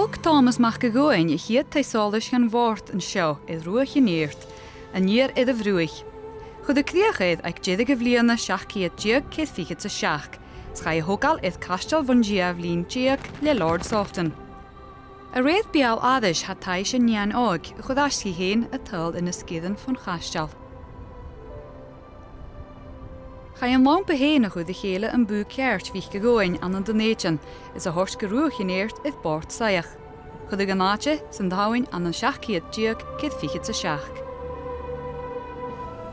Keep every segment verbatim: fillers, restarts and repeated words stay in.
Thug Tòmas Mac a' Ghobhainn a' chiad taigh-solais dhan bhòrd an seo air Ruaig an Èird, an iar-Earra-Bhruaich. Chuireadh crìoch air aig deireadh a' bhliadhna seachd ceud deug ceithir fichead 's a seachd, 's chaidh a thogail air Caisteal bhon diaibh linn deug le Lord Softon. A rèir beul-aithris, tha taibhse nighean òig a chuir às dhi fhèin a' tadhal air na sgìrean fon chaisteal. Chaidh an làmpa fhèin a chur ri chèile am bùth ceart Mhic a' Ghobhainn ann an Dùn Èideann, is a thoirt gu Ruaig an Èird air Bòrd-saigheach. Chuireadh an àite san t-Samhain ann an seachd ceud deug ceithir fichead 's a seachd.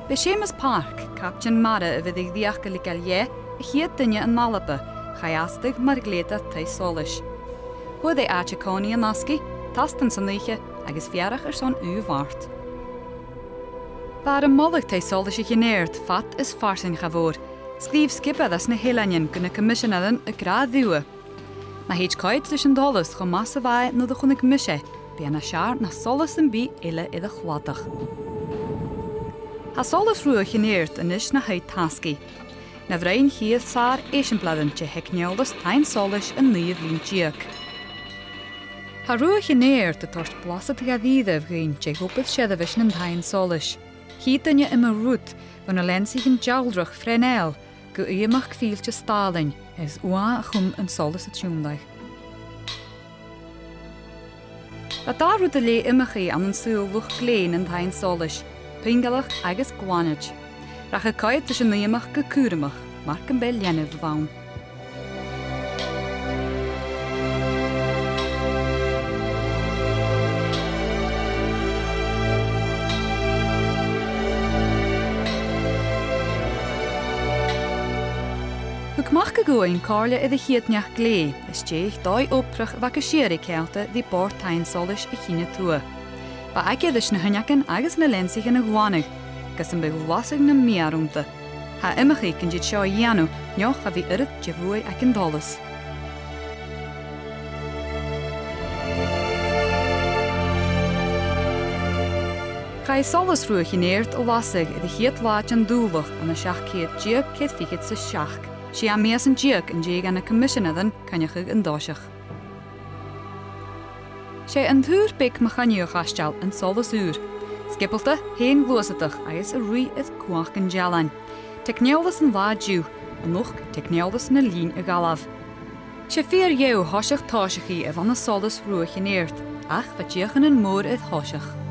B' e Seumas Park, caiptean mara a bheireadh dreuchd a leigeil dheth, a' chiad duine ann an Alba a chaidh fhastadh mar ghlèadair taigh-solais. Fhuair e àite-còmhnaidh an-asgaidh, tastan san oidhche agus fearach airson aon mhart. Bha e air am moladh taigh-solais a' Chinn Èird fad is farsaing, cha mhòr. Sgrìobh sgiobair às na h-Eileanan gu na Coimiseanairean ag ràdh riutha, ma thèid coimhead ris an t-solas cho math 's a bha e nuair a chunnaic mise e, bidh e nas fheàrr na solas sam bith eile air a' chladach. Tha solas Ruaig an Èird a-nis na thaigh-tasgaidh. Na bhroinn chiar sàr eisimpleirean de theicneòlas taighean-solais an naoidheamh linn deug. Tha Ruaig an Èird a' toirt blasad dha-rìribh dhuinn de dh'obair sheirbheis nan taighean-solais. Chì duine iomadh rud, bho na leansaichean dealrach Fresnel gu uidheamachd fillte Stalin, is uair a chùm an solas a' tionndadh. Bha dà rud a leughadh iomchaidh ann an saoghal luchd-glèidhidh nan taighean-solais, puingealachd agus glanaid. Rachadh coimhead ris an uidheamachd gu cùramach, mar gum b' e leanabh a bh' ann. Thug Mac a' Ghobhainn comhairle air a' chiad neach-glèidhidh, is dè dòigh-obrach a bha gu sìorraidh ceangailte ri Bòrd Taighean-solais a' Chinn a Tuath. Bha aige ris na h-uinneagan agus na leansaichean a ghlanadh, gus am biodh lasadh nam meur annta. Tha e iomchaidh gun tèid seo a dhèanamh, no cha bhi uiread de bhuaidh aig an t-solas. Chaidh solas Ruaig an Èird a lasadh air a' chiad latha den Dùbhlachd ann an seachd ceud deug ceithir fichead 's a seachd, sia mìosan deug an dèidh dha na Coimiseanairean coinneachadh an toiseach. 'S e an tùr beag mu choinneamh a' chaisteil an solas ùr, sgiobalta, fhèin-ghluasadach agus a' ruith air cumhachd an dealain. Teicneòlas an latha an-diugh, a-nochd teicneòlas na linne a dh'fhalbh. 'S e fìor dheagh thoiseach tòiseachaidh a bh' ann an solas Ruaig an Èird, ach bha deuchainnean mòra air thoiseach.